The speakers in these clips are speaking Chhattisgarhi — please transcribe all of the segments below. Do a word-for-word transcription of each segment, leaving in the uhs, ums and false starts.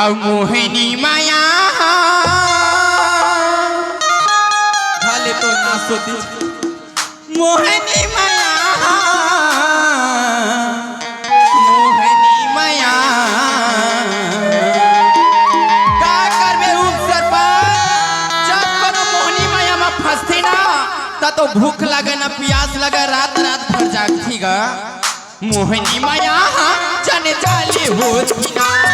अउ मोहिनी मया हा। भले तो ना सोती। मोहिनी मया हा। मोहिनी मया। का करबे उप सरपंच? जब कोनो मोहिनी मया म फंसथे ना, त तो भूख लगे ना पियास लगे, रात रात भर जागथे गा। मोहिनी मया हा जन जाली होती ना।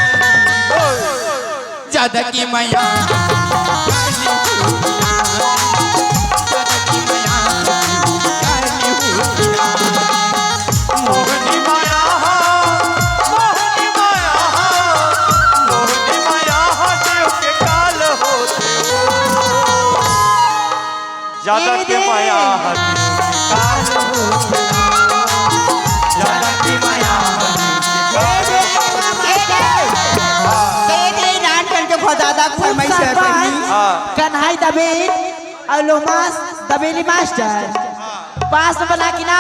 जद की मया जाली होती ना। जद की मया जाली होती ना। मोहिनी मया हा, मोहिनी मया हा, मोहिनी मया हा, देव के काल होती। ज्यादा ए के दे। मया हरी। ज्यादा के मया हरी। ए दे। ए दे, रान कन के बहुत ज्यादा फरमाइश है सरपंच। बहिनी। हाँ। कन्हाई दबे, अउ लोमास दबेली मास्टर। पास बना के ना,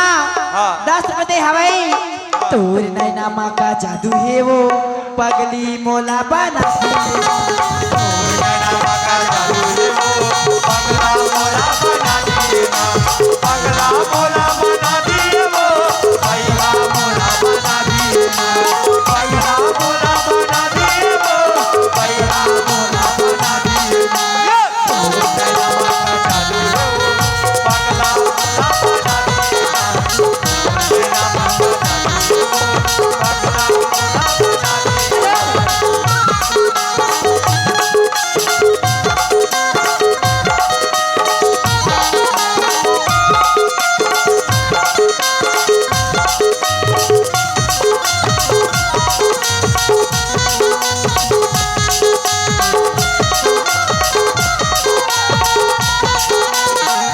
हाँ। दस रुपए दे हवई। तोर नैना मा का जादू हे वो, पगली मोला बना दे।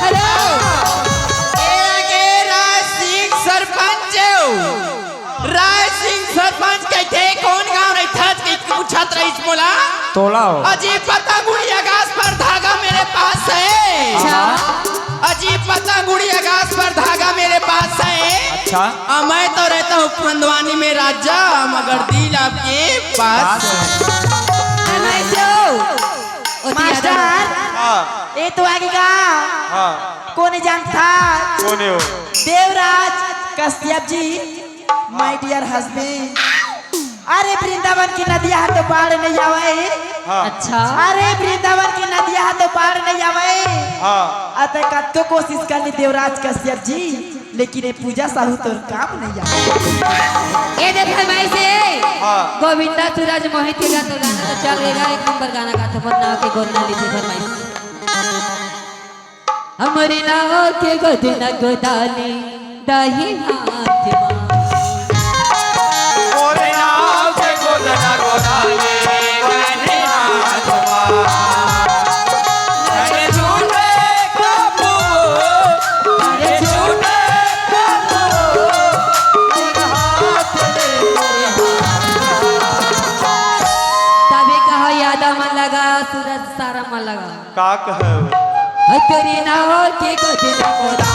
हेलो। ए आगे राज सिंह सरपंच हो। राय सिंह सरपंच कहिथे, "कौन गांव रहिथस?" कहिके पूछत रहिस मोला। तोला हो। अजी पतंग उड़ी अगास पर धागा मेरे पास है। अच्छा। अजी पतंग उड़ी अगास पर धागा मेरे पास है। अच्छा। अ, मैं तो रहता हूँ फंदवानी में राजा, मगर दिल आपके पास पास है। है। मैं से हो। ओ मास्टर। हाँ। ए तो आगे का? हाँ। कोने जानता? कोने हो? Devraj Kashyap ji. My dear husband, अरे वृंदावन की नदिया ह तो बाढ़ नहीं आवे। हाँ। अच्छा। अरे वृंदावन की नदिया ह तो बाढ़ नहीं आवे। हाँ। अतः कतो कोशिश कर ली देवराज कश्यप जी, लेकिन ये पूजा साहू तोर काम नहीं आवे। ए दे फरमाइश हे। हाँ। गोविंदा सूरज मोहित के गातो गाना तो चल रहा है, एक नंबर गाना गाथो, मोर नाव के गोद ना लीजिए फरमाइश। हमरी नाव के गोद न गोदाली दाहिना हाथ मा। मोरे नाव के गोद न गोदाली दाहिना हाथ मा। अरे झूठे कबू, अरे झूठे कबू, हाथ दे। तभी कहा यादा मन लगा, सूरज सारा मन लगा। का कहे? हथरी ना हो के गोदी ना गोदा।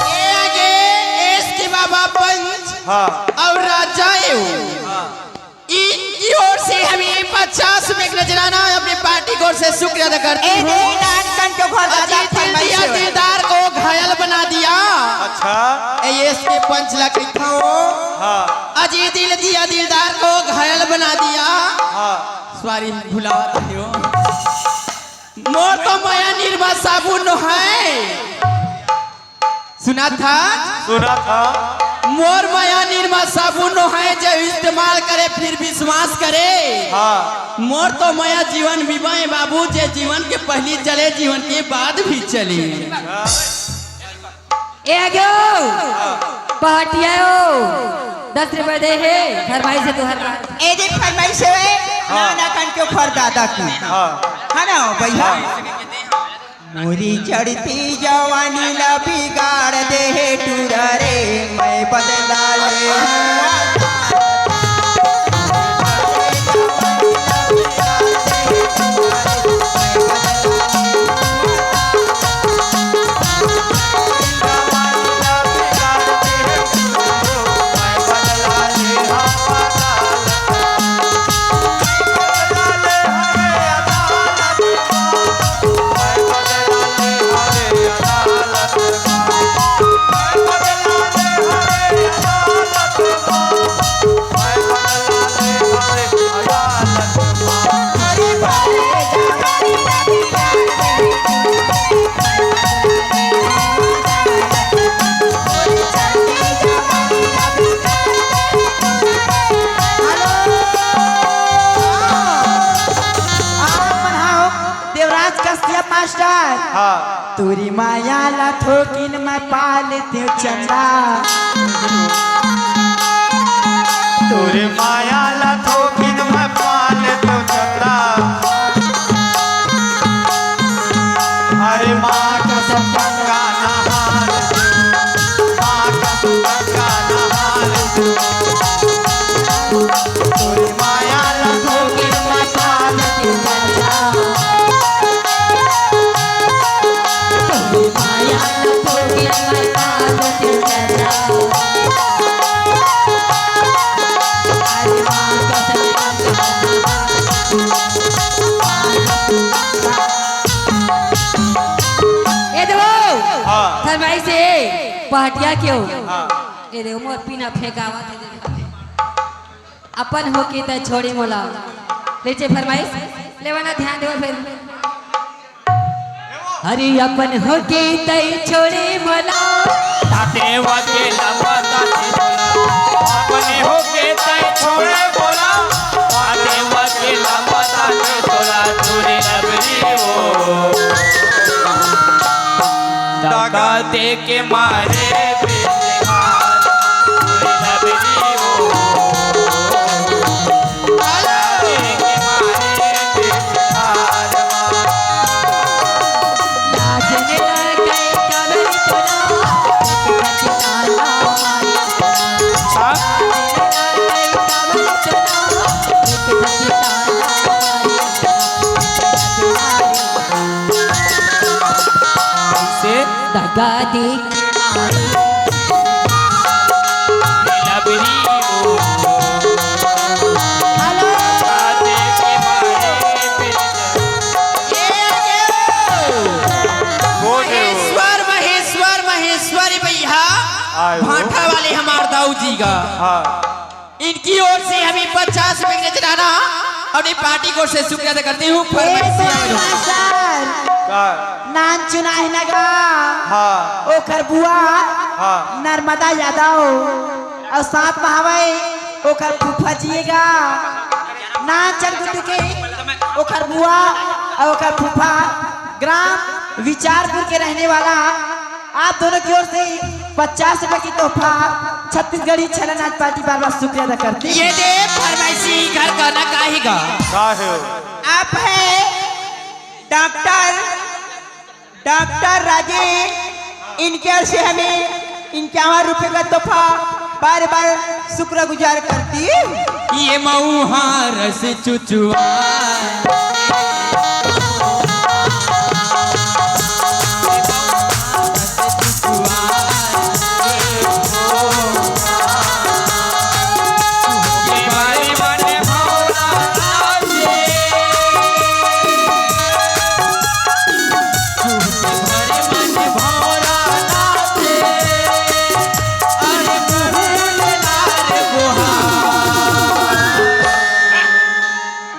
ए आगे एस के बाबा पंच हाँ। अउ राजा एहू। हाँ। इनकी ओर से हमें पचास रुपए का नजराना अपने पार्टी की ओर से शुक्रिया अदा करती ए हूँ। दे, डांस करके घर अजी दादा दिल फरमाइश दिया, है। दिलदार को घायल बना दिया। अच्छा। ए, एस के पंच ला कहिथंव। हाँ। अजी दिल दिया, दिलदार को घायल बना दिया। हाँ। सॉरी, भुलावत हंव। मोर तो मया निरमा साबुन है। सुना था? सुना था। मोर मया निरमा साबुन नोहे, जे इस्तेमाल करे फिर विश्वास करे। हाँ। मोर तो मया जीवन बीमा हे बाबू, जे जीवन के पहली जले, जीवन के बाद भी चले। ए आगे हो, पहाटिया हो, दस रुपए दे हे, फरमाइश हे तुहर बात। ए दे फरमाइश हे, हाँ। ना, ना, कन के फर दादा की। हाँ। है ना, भैया? हाँ। मोरी चढ़ती जवानी ला बिगाड़ दे हे टूरा रे, मैं बदला ले हूँ। देवराज कश्यप मास्टर। हाँ। तोरी माया ला थोकिन मैं पाल देव चंदा। तोरी माया ला थोकिन मैं पाल देव चंदा। अरे माँ कसम गंगा नहार दो, माँ कसम गंगा नहार दो। तोरी माया ला थोकिन मैं पाल देव चंदा। ए दो, हाँ। फरमाइश हे, पहाटिया के हो। हाँ। ए दे, मोर पीना फेंकावत हे। अपन होके तैं छोड़े मोला। ले जे फरमाइश, लेवा ना ध्यान देवा फिर। अरे अपन होके तैं छोड़े मोला। आते वके लंबा ताते बोला। अपने होके तैं छोड़े बोला। आते वके लंबा ताते बोला। तोरी लबरी हो। दगा दे के मारे बेहाल। तोरी लबरी हो। से दगा दे के मारे। लबरी ओ। हेलो। दगा दे के मारे। ये, ये। बोल रहे हो। महेश्वर, महेश्वर, महेश्वरी भैया। आए हो। भाठा वाले हमार दाऊ जी का। हाँ। इनकी ओर से हमें पचास रुपए का नजराना अपनी पार्टी की ओर से शुक्रिया अदा करते हूँ। फरमाइशी आए हो। मास्टर, का? नान चुनाही नगा। हाँ। ओकर बुआ। हाँ। नर्मदा यादव। अउ साथ म हवय ओकर फूफा जी गा। नान चंद गुड्डू के ओकर बुआ अउ ओकर फूफा ग्राम विचारपुर के रहने वाला। आप दोनों की ओर से पचास रुपए की तोहफा छत्तीसगढ़ी छेला नाच पार्टी बार बार शुक्रिया अदा करती है। ये दे फरमाइशी घर का ना काहे का? का है? आप है डॉक्टर, डॉक्टर राजे, इनके ओर से हमें इक्यावन रुपए का तोहफा बार बार शुक्रगुजार करती है। ये मऊहा रस चुचुआ।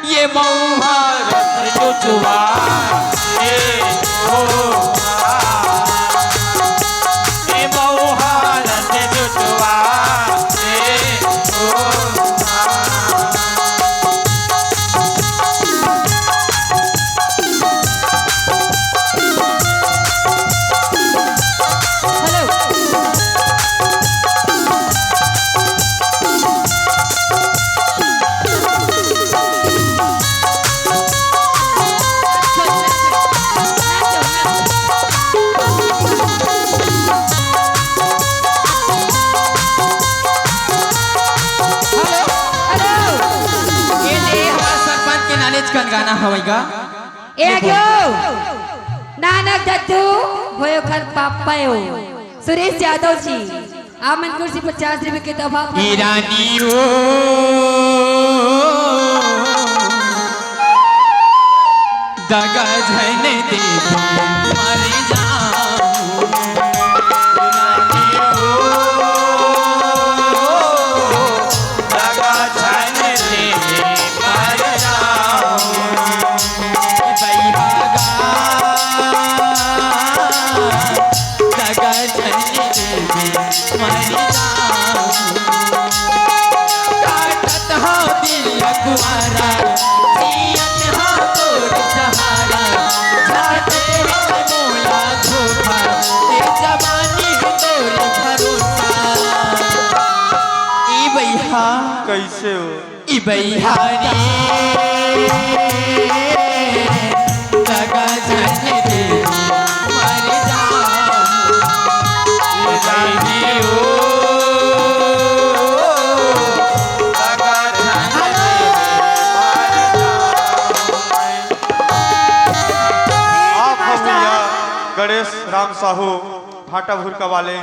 ये मऊहा रस चुचुआ, ए, ओ, आ। ये मऊहा रस चुचुआ, कन गाना हवय गा। ए आगे ओ, नानक दद्दू, होय ओखर पापा ओ। सुरेश यादव जी, आप मन कुर्सी पचास रुपए के तोहफा फरमाइश। ए रानी ओ, दगा झन देबे मर जाहूं। ए रानी ओ, दगा झन देबे मर जाहूं। ए बइहा गा, दगा झन देबे मर जाहूं। काटत हंव दिल ल कुंवारा, जियत हंव तोर सहारा। झन देबे मोला धोखा, ए जवानी तोर भरोसा। ए बइहा। कइसे ओ? ए बइहा रे, दगा झन देबे मर जाहूं। ए बइहा ओ, दगा झन देबे मर जाहूं। आप हो भैया गणेश राम साहू, भाटा भुरका वाले।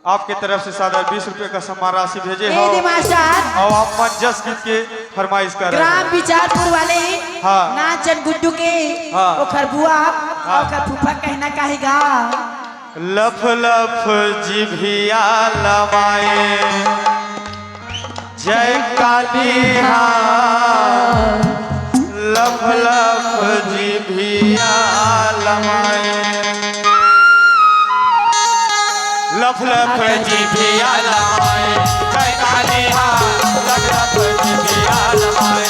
आपके तरफ से सादर बीस रुपए का सम्मान राशि भेजे ए हो। दे मास्टर। अउ आप मन जस गीत के फरमाइश कर रहे ग्राम हो। बिचारपुर वाले हाँ। नाचन गुड्डू के हाँ। ओखर बुआ हाँ। ओखर फूफा कहना काहे गा। लफ लफ जिभिया लमाए, जय काली हाँ। लफ लफ जिभिया लमाए। लफ लफ जिभिया लमाए, जय काली हाँ। लफ लफ जिभिया लमाए,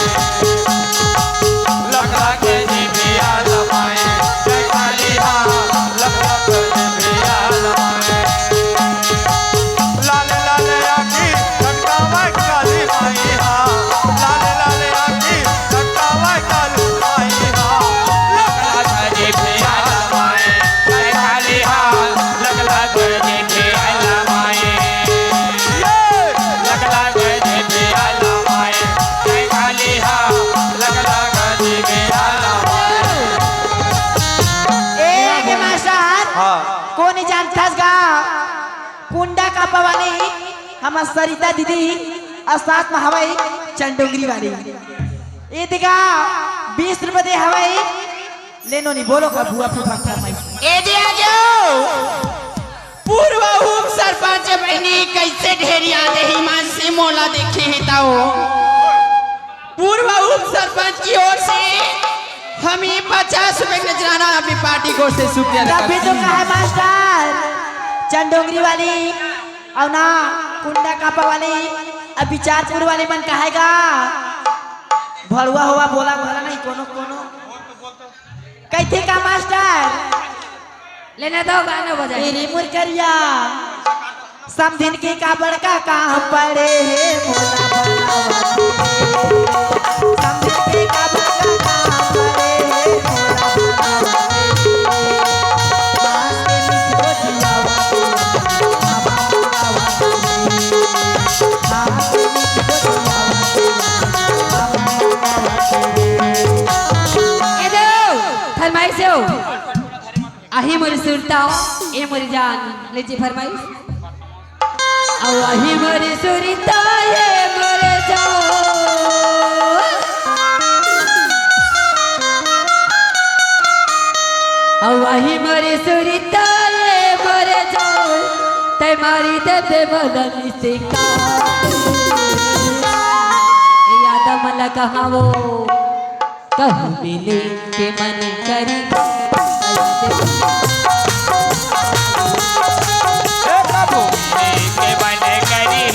लफ लफ जिभिया लमाए, जय काली हाँ। लफ लफ जिभिया लमाए। लाल लाल आँखी टटकावय काली माई हा, लाल लाल आँखी टटकावय काली माई हा। लखला के जिभिया लमाए, जय काली हा, लखला के जिभिया लमाए। ये! लखला के जिभिया लमाए, जय काली हा, लखला के जिभिया लमाए। ए, के मास्टर, हाँ। कोन जानथस गा? कुंडा कापा वाली हमर सरिता दीदी अउ साथ म हवई चंडोंगरी वाली। ए दिगा बीस रुपए दे हवई, ले नोनी बोलो का बुआ फूफा फरमाइश। ए दिया जो पूर्व उप सरपंच बहिनी कइसे ढेरिया देही मन से मोला देखे हे ताओ। पूर्व उप सरपंच की ओर से हम ये पचास रुपए का नजराना अपनी पार्टी की ओर से शुक्रिया अदा तभी तो करते हैं। कहा है मास्टर, चंडोंगरी वाली अउ ना कुंडा कापा वाली, अब बिचारपुर वाली मन कहेगा भड़ुआ हुआ बोला भला नहीं कोनो कोनो। कइथे का मास्टर? लेने दो गाना बजाए। मेरी मुरकरिया, समधिन के का बड़का काम पड़े हे मोला बनावा। समधिन के का बड़का काम पड़े हे मोला बनावा। ए दो, फरमाइश हो। आही मोरी सुरता, ए मोरी जान, ले जी फरमाइश। अउ आही मोरी सुरता, ए मोरी जान। अउ आही मोरी सुरता, ए मोरी जान। तै मारी दे दे बदन से का। ए याद मला कहावो। कहूँ मिले के मन करी। हे प्रभु। मिले के मन करी,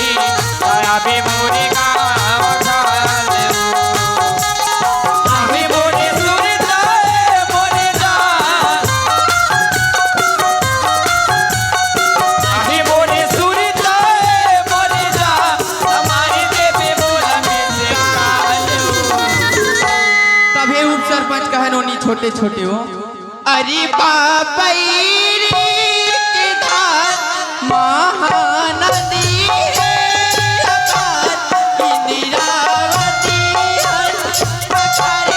अभी मोरे गाँव घर। अभी मोरे सुरता, मोरे जान। अभी मोरे सुरता, मोरे जान। हमारी देवी बोला में से कालू। तभे उप सरपंच कहे नोनी छोटे छोटे हो। अरे बापई रे के धार महानदी रे अपार इंदिरावती हर पथर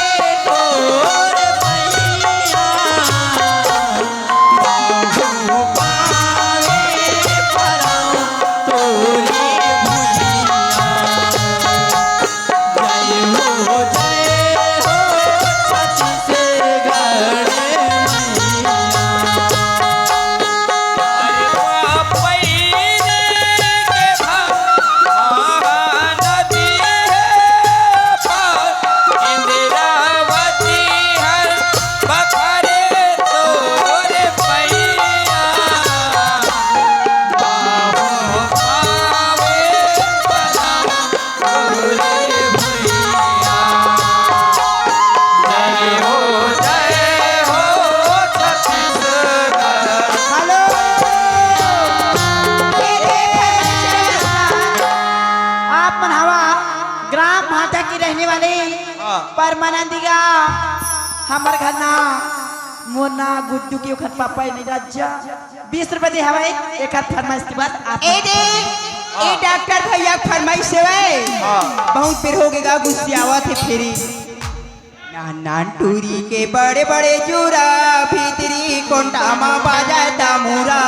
मन हवा ग्राम भाटा के रहने वाले हाँ। परमानंद गा, हमर घर ना मोर ना गुड्डू के ओखर पापा ए नीरज बीस रुपया दे हवय, एकर फरमाइश के बाद आप ए दे, ए हाँ। डॉक्टर भैया के फरमाइश हवय। हाँ। बहुत देर हो गे गा, गुस्सियावत हे फेरी। नान नान टूरी के बड़े बड़े जुरा, भीतरी कोंटा मा बाजय तमूरा।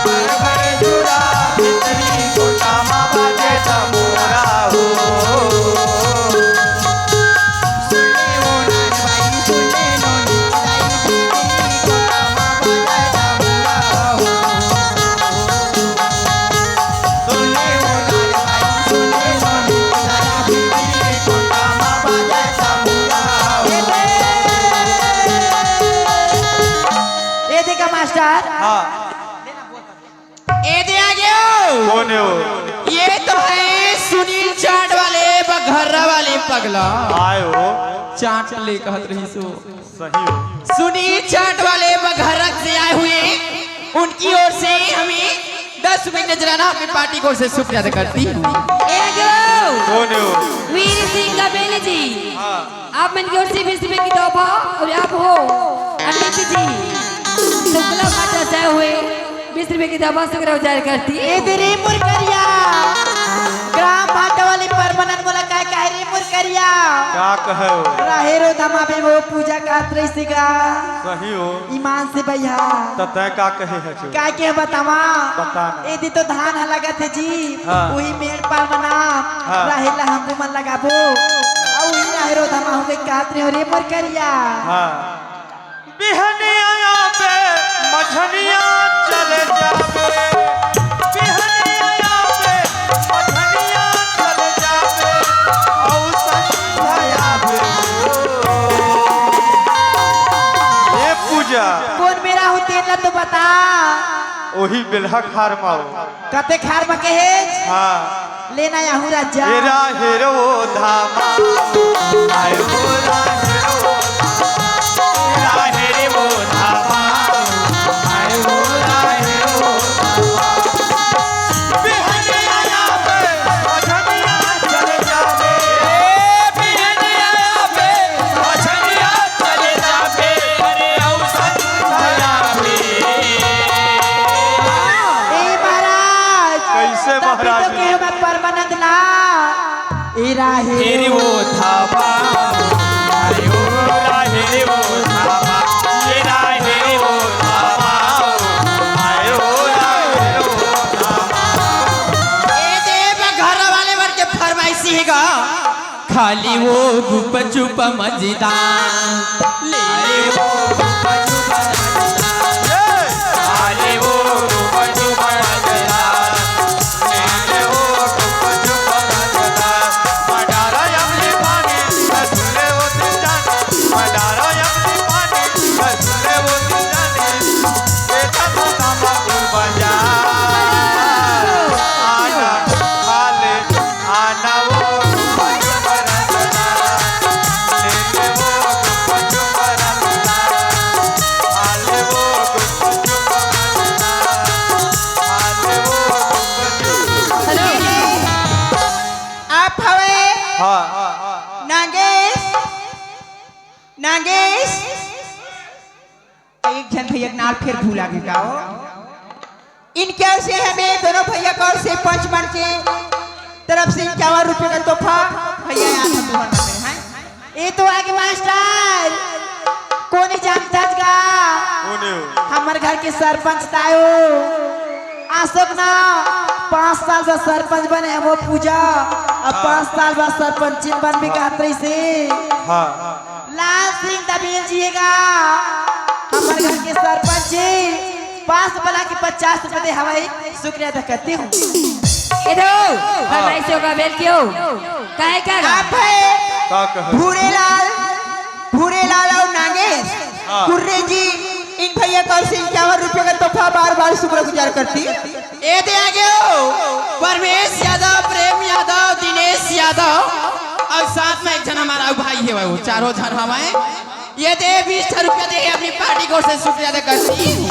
बड़े बड़े जुरा, भीतरी कोंटा मा बाजय तमूरा हो। सुन ले ओ नान बाई, सुन ले नोनी दाई, भीतरी कोंटा मा बाजय तमूरा हो। ए देखा मास्टर, हाँ। ए दे आ गयो। कौन है वो? ये तो है सुनील चाट वाले बघर्रा वाले पगला। आए हो। चाट ले कहत रही सो। सही हो। सुनील चाट वाले बघर्रा से आए हुए, उनकी ओर से हमें दस रुपए नजराना अपनी पार्टी को से शुक्रिया अदा करती हूँ। ए गो। कौन है वो? वीर सिंह गबेल जी। हाँ। आप मन की ओर से बीस रुपए की तोहफा और आप हो अमित जी शुक्ला भाटा से आए हुए बीस रुपए की तोहफा शुक्रिया अदा करती हूँ। ए दे रे मुरकरिया, ग्राम भाटा वाली परमानंद बोला काय काय रे मुरकरिया। का कहे हो? राहेरो धमा बे वो पूजा का त्रैसिका। सही हो। ईमान से भैया। त तै का कहे है जो? का के बतावा? बता ना। एदे तो धान ह लगत हे जी। हाँ। उही मेड़ पार मना। हाँ। राहेर ला हमू मन लगाबो। अउ उही राहेरो धमा हो गई कात रे हो रे मोर करिया। हाँ। बिहनिया आबे, मझनिया चले जाबे। बिहनिया आबे, मझनिया चले जाबे। अउ संझा आबे। ए पूजा। कोन मेरा हो तेन ला तो बता। ओही बेलहा खार माओ। कते खार म के हे? हाँ। लेना याहू राजा। हेरा हेरो धामा। आए हो रा हेरो धामा। हेरा हेरो धामा। आए हो रा हेरो धामा। बिहनिया आबे, मझनिया चले जाबे। ए, बिहनिया आबे, मझनिया चले जाबे। अरे, अउ संझा आबे। ए महाराज, कैसे तब भी महाराज? तो कहे मैं परमानंद ना। ए राहे रे वो धामा, आयो राहे रे वो धामा, ए राहे रे वो धामा, आयो राहे रे वो धामा। ए देव घर वाले मन के फरमाइशी हे गा। खाली वो गुपचुप मजेदार, ले ले वो गुपचुप मजेदार। खाली वो गुपचुप मजेदार, ले ले वो गुपचुप मजेदार। मडारा अमली पानी, रसले वो तिजानी। मडारा अमली पानी, रसले वो तिजानी। बेटा तो तंबाकू बजा। आना, खा ले। आना वो गुपचुप रसना, ले ले वो गुपचुप रसना, खा ले वो गुपचुप रसना, खा ले वो गुपचुप। हेलो। आप हवे? हाँ। नागेश, नागेश। एक झन भैया के नाम फेर भुला गे का हो? इनके ओर से हमें दोनों भैया के ओर से पंच मन के तरफ से इक्यावन रुपए का तोहफा भैया यहाँ था तुहर मन में, हैं? ए तो आगे मास्टर, कोनी जानता गा? कोने हो? हमर घर के सरपंच तायो। अशोक ना पाँच साल बाद सरपंच बने हे वो पूजा, अब हाँ। पाँच साल बाद सरपंच बन भी कहत रही से। हाँ। लाल सिंह दबेल जी हे गा, हमर घर के सरपंच जी, पाँच वाला के पचास रुपए दे हवई, शुक्रिया अदा करती हूँ। ए दो, हाँ। फरमाइश होगा बेल क्यों? काहे का गा? आप है का कहे? भूरेलाल, भूरेलाल और नागेश, हाँ। कुर्रे जी, इन भैया का ओर से इक्यावन रुपए का तोहफा बार बार शुक्रगुजार करती। ए दे आगे हो, परमेश यादव, प्रेम यादव, दिनेश यादव और साथ में एक झन हमारा भाई हे, वो चारों झन हमारे। ए दे बीस रुपया दे, अपनी पार्टी को से शुक्रिया अदा करती।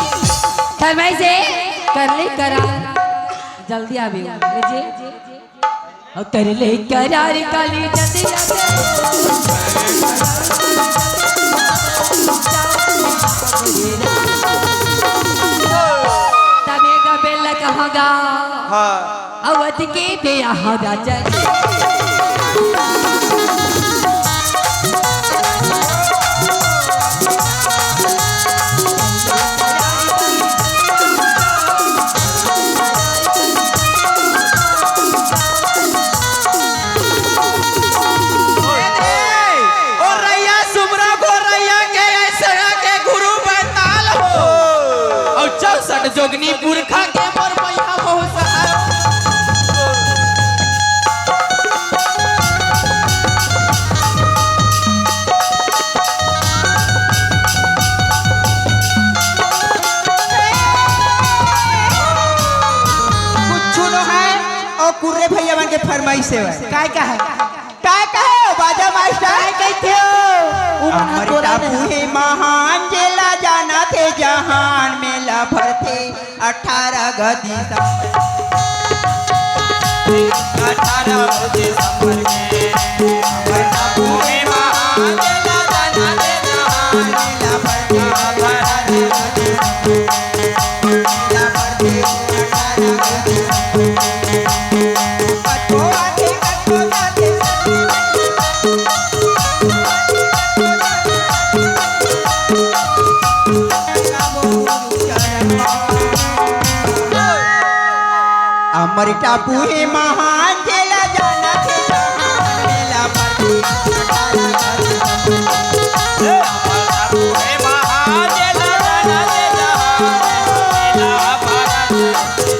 फरमाइश हे? कर ले करार, जल्दी आबे। लीजिए। और कर ले करार काली जल्दी आबे। तबे गबे लग होगा। हाँ। अवध के बियाह राजा। ओ रैया सुमरा गोरैया के ऐसया के गुरु बैताल हो। और चौसठ जोगनी पुरखा के मोर मैया बहुत सहाय। कुछ नो है और कुर्रे भैया मन के फरमाइश है। काय का है? काय कहे हो बाजा मास्टर? काय कहिथे हो? उमन ह अमर तोला टापू नहीं हे महान, जेला जाना थे जहान, मेला भरथे अठारह गो दिसंबर। अठारह गो दिसंबर में अमर टापू हे महान, जेला जाना थे जहान, मेला भरथे अठारह गो दिसंबर। अमर टापू हे महान, जेला जाना थे जहान, मेला भरथे अठारह गो दिसंबर।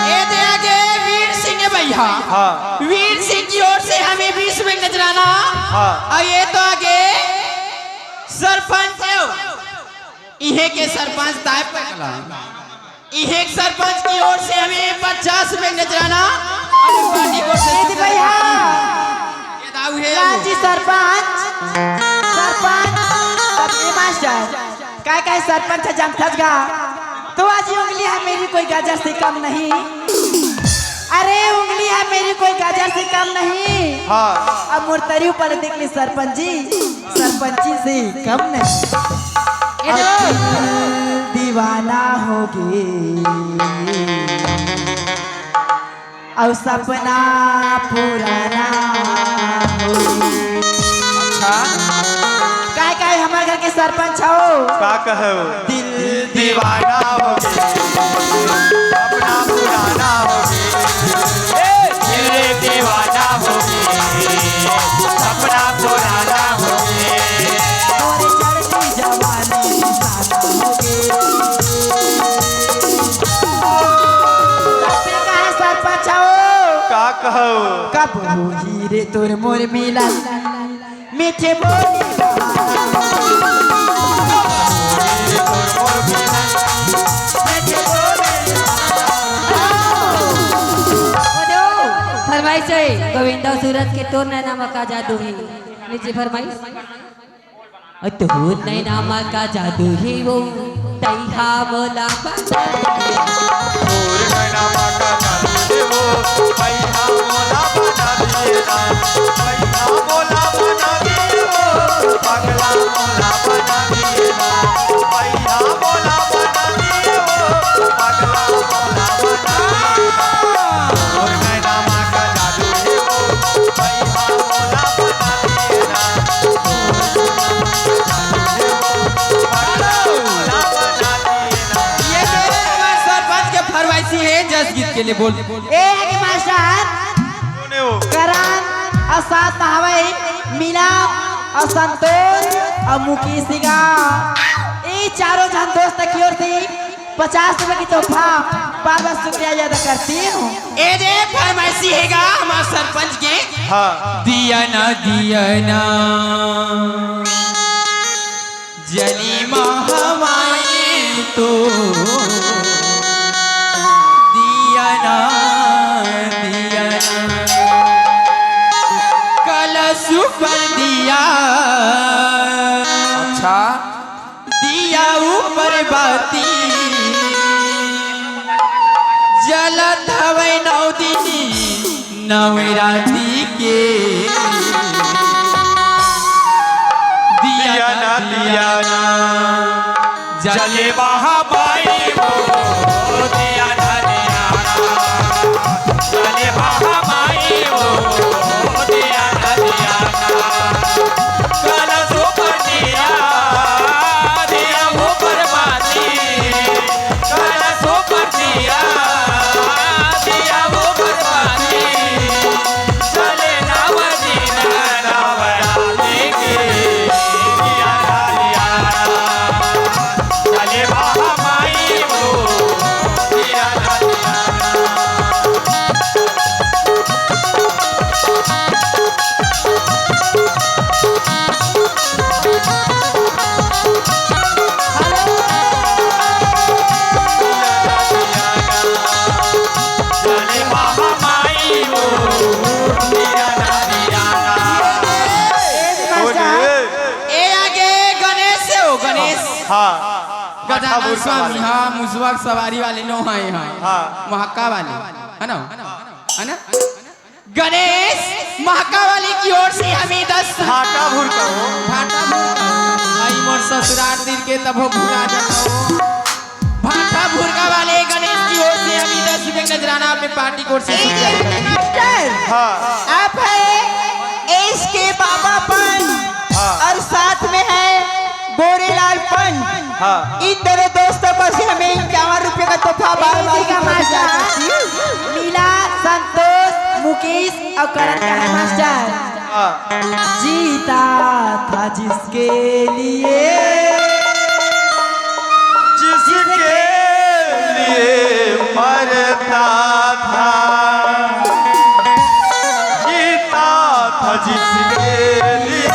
ए दे आगे वीर सिंह भैया। हाँ। वीर सिंह की ओर से हमें बीस में नजराना। हाँ। और ये तो आगे सरपंच हो। इहे के सरपंच ताय पकला। इहे के सरपंच की ओर से हमें पचास में नजराना। अरे पार्टी को से ए दे भैया। ये दाऊ है। रांची सरपंच, सरपंच, सब्जी मास्टर। काय काय सरपंच है जानथस गा? तो आज ये उंगली है मेरी कोई गाजर से कम नहीं। अरे उंगली है मेरी कोई गाजर से कम नहीं। हाँ। अब मोर तरी ऊपर देख ले सरपंच जी, सरपंची से कम नहीं। ये अब तो दिल दीवाना होगे। अउ सपना पुराना हो। अच्छा। काय काय हमर घर के सरपंच हो? का कहो? दिल दीवाना हो गे, सपना पुराना हो गे। ए, दिल दीवाना हो गे, सपना पुराना हो गे। मोर चढ़ती जवानी निशाना हो गे। तब से कहे सरपंच हो। का कहो? कब होही रे तोर मोर मिलन, मीठे बोली। फरमाइश है गोविंदा सूरज के, तोर नैना मा का जादू है। लीजिए फरमाइश। ओ तोर नैना मा का जादू हे वो, तैहा मोला बना दिए। तोर नैना मा का जादू हे वो, तैहा मोला बना दिए ना। तैहा मोला बना दिए वो, पगला मोला बना दिए ना। तैहा मोला बना दिए वो, पगला मोला बना दिए ना। तोर नैना मा का जादू हे वो, तैहा मोला बना दिए ना। ये मेरे सरपंच के फरमाइशी है, जस गीत के लिए बोल। ए आगे मास्टर, करण और साथ में हवई मीना और संतोष और मुकेश सिंह। ए चारों जन दोस्त की ओर से पचास रुपए की तोहफा, बार बार शुक्रिया अदा करती हूँ। ए दे फरमाइशी हैगा हमार सरपंच के। हाँ। दिया ना, दिया ना, जनी मा हवाई तो दिया ना, दिया ना। सुपर दिया। अच्छा। दिया ऊपर बाती जलत हवै नौ दिन नौ राती के। दिया ना, दिया ना, जले बहा माई वो, दिया ना, दिया ना, जले बहा माई वो, दिया ना, दिया ना। काला सुपर दिया, दिया ऊपर बाती, काला सुपर दिया, दिया ऊपर बाती, चले नव दिन नव राती के, दिया ना, दिया ना, चले बहा माई वो, दिया ना, दिया ना। ए आगे गणेश हो, गणेश। हाँ। गजानन स्वामी, हाँ, मुसवा के सवारी वाले नो आए हैं। हाँ। महाका वाले, है ना? है ना? गणेश महाका वाली की ओर से हमी दस भाटा भुरका हो। भाटा भुरका। आई मोर ससुराल दिल के तभो भुला जाता हो। भाटा भुरका वाले गणेश की ओर से हमी दस रुपए का नजराना अपने पार्टी की ओर से स्वीकार करें। मास्टर, हाँ। आप है एस के बाबा पंच हाँ। और साथ में है बोरीलाल पंच। हाँ। इन दोनों दोस्तों को से हमें इक्यावन रुपए का तोहफा बार बार जी का मास्टर, मीला, संतोष, मुकेश और करण का है मास्टर। हाँ। जीता था जिसके लिए, जिसके लिए मरता था, जीता था जिसके लिए